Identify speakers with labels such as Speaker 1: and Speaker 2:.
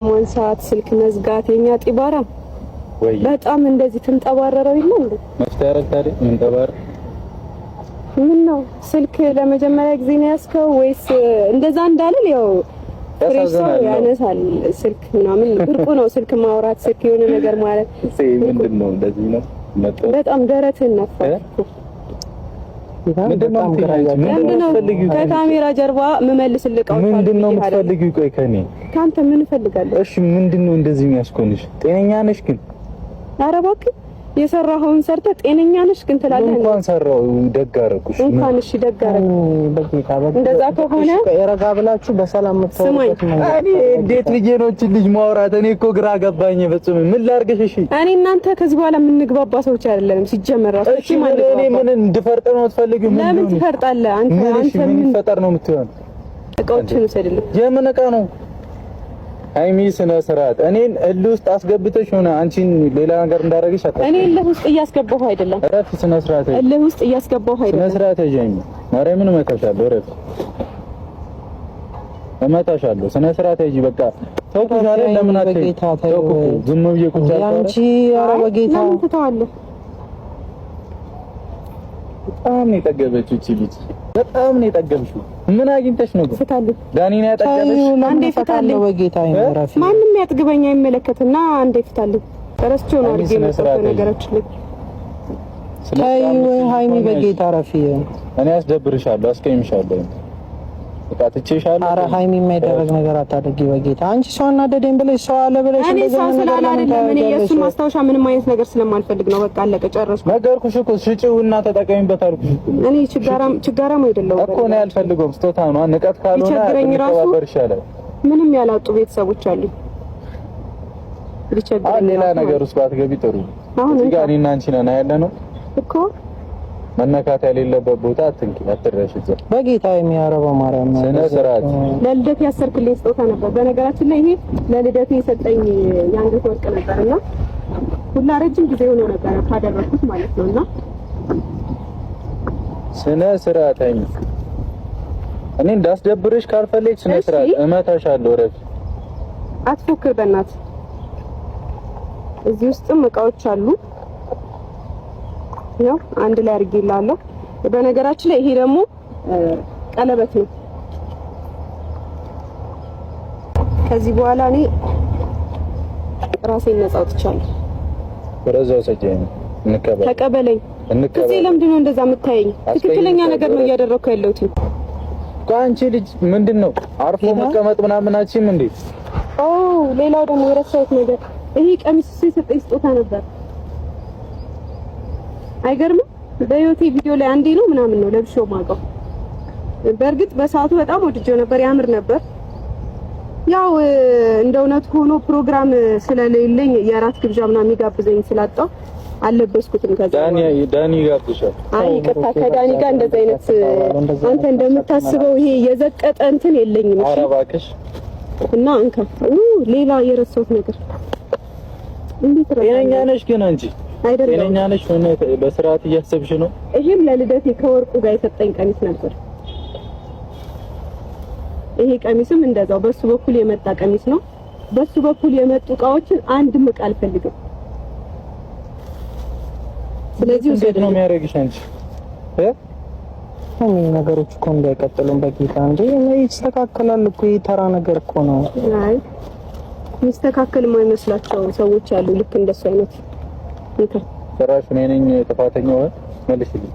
Speaker 1: ማንሳት፣ ስልክ መዝጋት የኛ ጢባራ
Speaker 2: ወይ
Speaker 1: በጣም እንደዚህ ትንጠባረረው የለ እንዴ?
Speaker 2: መፍትሄ አደረግ ታዲያ ምን ተባረ?
Speaker 1: ምን ነው ስልክ ለመጀመሪያ ጊዜ ነው ያዝከው ወይስ እንደዛ እንዳልል ያው fresh ሰው
Speaker 2: ያሳዝናል።
Speaker 1: ያነሳል ስልክ ምናምን ብርቁ ነው ስልክ ማውራት፣ ስልክ የሆነ ነገር ማለት።
Speaker 2: ምንድን ነው እንደዚህ ነው መጥቶ
Speaker 1: በጣም ደረትህን ነፋ።
Speaker 2: ምንድን ነው
Speaker 1: ለምንድን ነው ከካሜራ ጀርባ የምመልስልህ እቃዎች አሉ
Speaker 2: ምንድን ነው
Speaker 1: ብዬ አይደለም።
Speaker 2: የምትፈልጊው? ቆይ ከኔ
Speaker 1: ከአንተ ምን እፈልጋለሁ?
Speaker 2: እሺ ምንድን ነው እንደዚህ የሚያስኮንሽ? ጤነኛ ነሽ ግን?
Speaker 1: ኧረ እባክህ፣ የሰራኸውን ሰርተህ ጤነኛ ነሽ ግን ትላለህ።
Speaker 2: እንኳን ሰራው ደግ አደረኩሽ።
Speaker 1: እንኳን እሺ ደግ አደረግህ።
Speaker 3: በጌታ
Speaker 1: እንደዛ ከሆነ
Speaker 3: ረጋ ብላችሁ በሰላም የምታወሩበት መንገድ
Speaker 2: እኔ እንዴት ብዬ ነው እችን ልጅ ማውራት? እኔ እኮ ግራ ገባኝ። ፍጹም ምን ላድርግሽ? እሺ
Speaker 1: እኔ እናንተ ከዚህ በኋላ የምንግባባ ሰዎች አይደለንም። ሲጀመር ራሱ
Speaker 2: እሺ ምን እኔ ምን እንድፈርጥ ነው የምትፈልጊው? ምን
Speaker 1: ለምን
Speaker 2: ነው?
Speaker 1: ትፈርጣለህ? አንተ
Speaker 2: ምን እሺ
Speaker 1: አንተ
Speaker 2: ምን
Speaker 1: ምን
Speaker 2: ይፈጠር ነው የምትሆን?
Speaker 1: እቃዎችን ውሰድልኝ።
Speaker 2: የምን እቃ ነው? ሃይሚ ስነ ስርዓት። እኔን እልህ ውስጥ አስገብተሽ ሆነ አንቺን ሌላ ነገር እንዳደረግሽ አታ
Speaker 1: እኔ እልህ ውስጥ እያስገባሁ አይደለም።
Speaker 2: እረፍ። ስነ ስርዓት፣
Speaker 1: እልህ ውስጥ እያስገባሁ
Speaker 2: ስነ
Speaker 1: አይደለም።
Speaker 2: ስርዓት ያዢ። ማርያምን እመታሻለሁ። እረፍ፣ እመታሻለሁ። ስነ ስርዓት ያዢ። በቃ ተውኩሽ አይደል? ለምን አትይም?
Speaker 3: በጌታ ተይው።
Speaker 2: ተውኩ እኮ ዝም ብዬ ቁጭ አልኩ አይደል?
Speaker 3: አንቺ ኧረ በጌታ።
Speaker 1: ለምን ትተዋለህ?
Speaker 2: በጣም ነው የጠገበችው እቺ ልጅ። በጣም ነው የጠገብሽው። ምን አግኝተሽ ነው ግን?
Speaker 1: ፍታልኝ።
Speaker 2: ዳኒ ነው ያጠገበሽ?
Speaker 3: ተይው፣ ለምን
Speaker 1: አንዴ
Speaker 3: እፈታለሁ?
Speaker 1: ፍታልኝ።
Speaker 3: በጌታ ረፊ።
Speaker 1: ማንም ያጥግበኛ አይመለከትና አንዴ ፍታልኝ። ረስቼው ነው
Speaker 2: ሃይሚ
Speaker 1: አድርጌ
Speaker 2: ስነ
Speaker 1: የመጣሁት
Speaker 2: ስርዓት ያዢ።
Speaker 1: ነገራችን ላይ።
Speaker 2: ስነ
Speaker 3: ተይው
Speaker 2: ስርዓት
Speaker 3: ሃይሚ፣ በጌታ ረፊ።
Speaker 2: እኔ አስደብርሻለሁ፣ አስቀይምሻለሁ። በቃ ትቼሻለሁ።
Speaker 3: አረ ሃይሚ፣ የማይደረግ ነገር አታድርጊ በጌታ። አንቺ ሰው አናደደኝ ብለሽ፣ ሰው አለ ብለሽ
Speaker 1: እኔ
Speaker 3: እንደዚህ
Speaker 1: ሰው
Speaker 3: አይነት ነገር
Speaker 1: ስላለ
Speaker 3: ለምን
Speaker 1: አይደለም። እኔ
Speaker 3: ታደርጊያለሽ?
Speaker 1: የእሱን ማስታወሻ ምንም አይነት ነገር ስለማልፈልግ ነው። በቃ አለቀ፣ ጨረስኩ።
Speaker 2: ነገርኩሽ እኮ፣ ስጪውና ተጠቀሚበት አልኩሽ እኮ።
Speaker 1: እኔ ችጋራም ችጋራም አይደለሁም
Speaker 2: እኮ እኔ አልፈልገውም። ስጦታ ነው። ንቀት ካልሆነ
Speaker 1: ቢቸግረኝ ራሱ
Speaker 2: ብንከባበር ይሻላል።
Speaker 1: ምንም ያላጡ ቤተሰቦች አሉኝ። ቢቸግረኝ
Speaker 2: አሁን ሌላ
Speaker 1: ራሱ
Speaker 2: ነገር ውስጥ ባትገቢ ጥሩ።
Speaker 1: አሁን
Speaker 2: እዚህ ጋር
Speaker 1: እንኳን
Speaker 2: እኔና አንቺ ነን ያለ ነው።
Speaker 1: እኮ
Speaker 2: መነካት የሌለበት ቦታ አትንኪ፣ አትድረሽ እዛ።
Speaker 3: በጌታ የሚያረበው ማርያም ነው።
Speaker 2: ስነ ስርዓት።
Speaker 1: ለልደቴ ያሰርክልኝ ስጦታ ነበር። በነገራችን ላይ ይሄ ለልደቴ የሰጠኝ የአንገት ወርቅ ነበርና ሁላ ረጅም ጊዜ ሆኖ ነበረ ካደረኩት ማለት ነውና
Speaker 2: ስነ ስርዓት ሃይሚ። እኔ እንዳስደብርሽ ካልፈለግሽ ስነ
Speaker 1: እሺ።
Speaker 2: ስርዓት፣ እመታሻለሁ። ረፊ።
Speaker 1: አትፎክር በእናት። እዚህ ውስጥም እቃዎች አሉ። ያው አንድ ላይ አድርጌልሃለሁ። በነገራችን ላይ ይሄ ደግሞ ቀለበት ነው። ከዚህ በኋላ እኔ ራሴን ነፃ አውጥቻለሁ።
Speaker 2: ወደዛው ሰጪኝ፣ እንከባበር።
Speaker 1: ተቀበለኝ።
Speaker 2: እንከባበር።
Speaker 1: እዚህ ለምንድን ነው እንደዛ የምታየኝ? ትክክለኛ ነገር ነው እያደረኩ ያለሁት።
Speaker 2: ቆይ አንቺ ልጅ ምንድን ነው አርፎ መቀመጥ ምናምን አችም እንዴ?
Speaker 1: ኦ፣ ሌላው ደግሞ የረሳሁት ነገር ይሄ ቀሚስ እሱ የሰጠኝ ስጦታ ነበር። አይገርምም? በህይወቴ ቪዲዮ ላይ አንዴ ነው ምናምን ነው ለብሼው ማውቀው። በእርግጥ በሰዓቱ በጣም ወድጄው ነበር፣ ያምር ነበር። ያው እንደ እውነት ሆኖ ፕሮግራም ስለሌለኝ የራት ግብዣ ምናምን የሚጋብዘኝ ስላጣው አልለበስኩትም። ከዛ
Speaker 2: ዳኒ
Speaker 1: በኋላ
Speaker 2: ዳኒ ይጋብዝሻል።
Speaker 1: አይ ይቅርታ፣ ከዳኒ ጋር እንደዚህ አይነት አንተ እንደምታስበው ይሄ የዘቀጠ እንትን የለኝም። እሺ።
Speaker 2: ኧረ እባክሽ።
Speaker 1: እና እንካ። ሌላ የረሳሁት ነገር እንዴት ረሳሁ?
Speaker 2: ጤነኛ ነሽ ግን አንቺ?
Speaker 1: አይደለም።
Speaker 2: ጤነኛ ነሽ? ሆነ በስርዓት እያሰብሽ ነው?
Speaker 1: ይሄም ለልደቴ ከወርቁ ጋር የሰጠኝ ቀሚስ ነበር። ይሄ ቀሚስም እንደዛው በሱ በኩል የመጣ ቀሚስ ነው። በሱ በኩል የመጡ እቃዎችን አንድም እቃ አልፈልግም። ስለዚህ
Speaker 2: እንዴት ነው የሚያደርግሽ አንቺ እ
Speaker 3: ምን ነገሮች እኮ እንዳይቀጥሉም በጌታ እንዴ፣ ይስተካከላል እኮ፣ ይሄ ተራ ነገር እኮ ነው።
Speaker 1: አይ የሚስተካከል የማይመስላቸው ሰዎች አሉ። ልክ እንደሱ አይነት እንትን
Speaker 2: ጭራሽ እኔ ነኝ ጥፋተኛው? መልሽልኝ።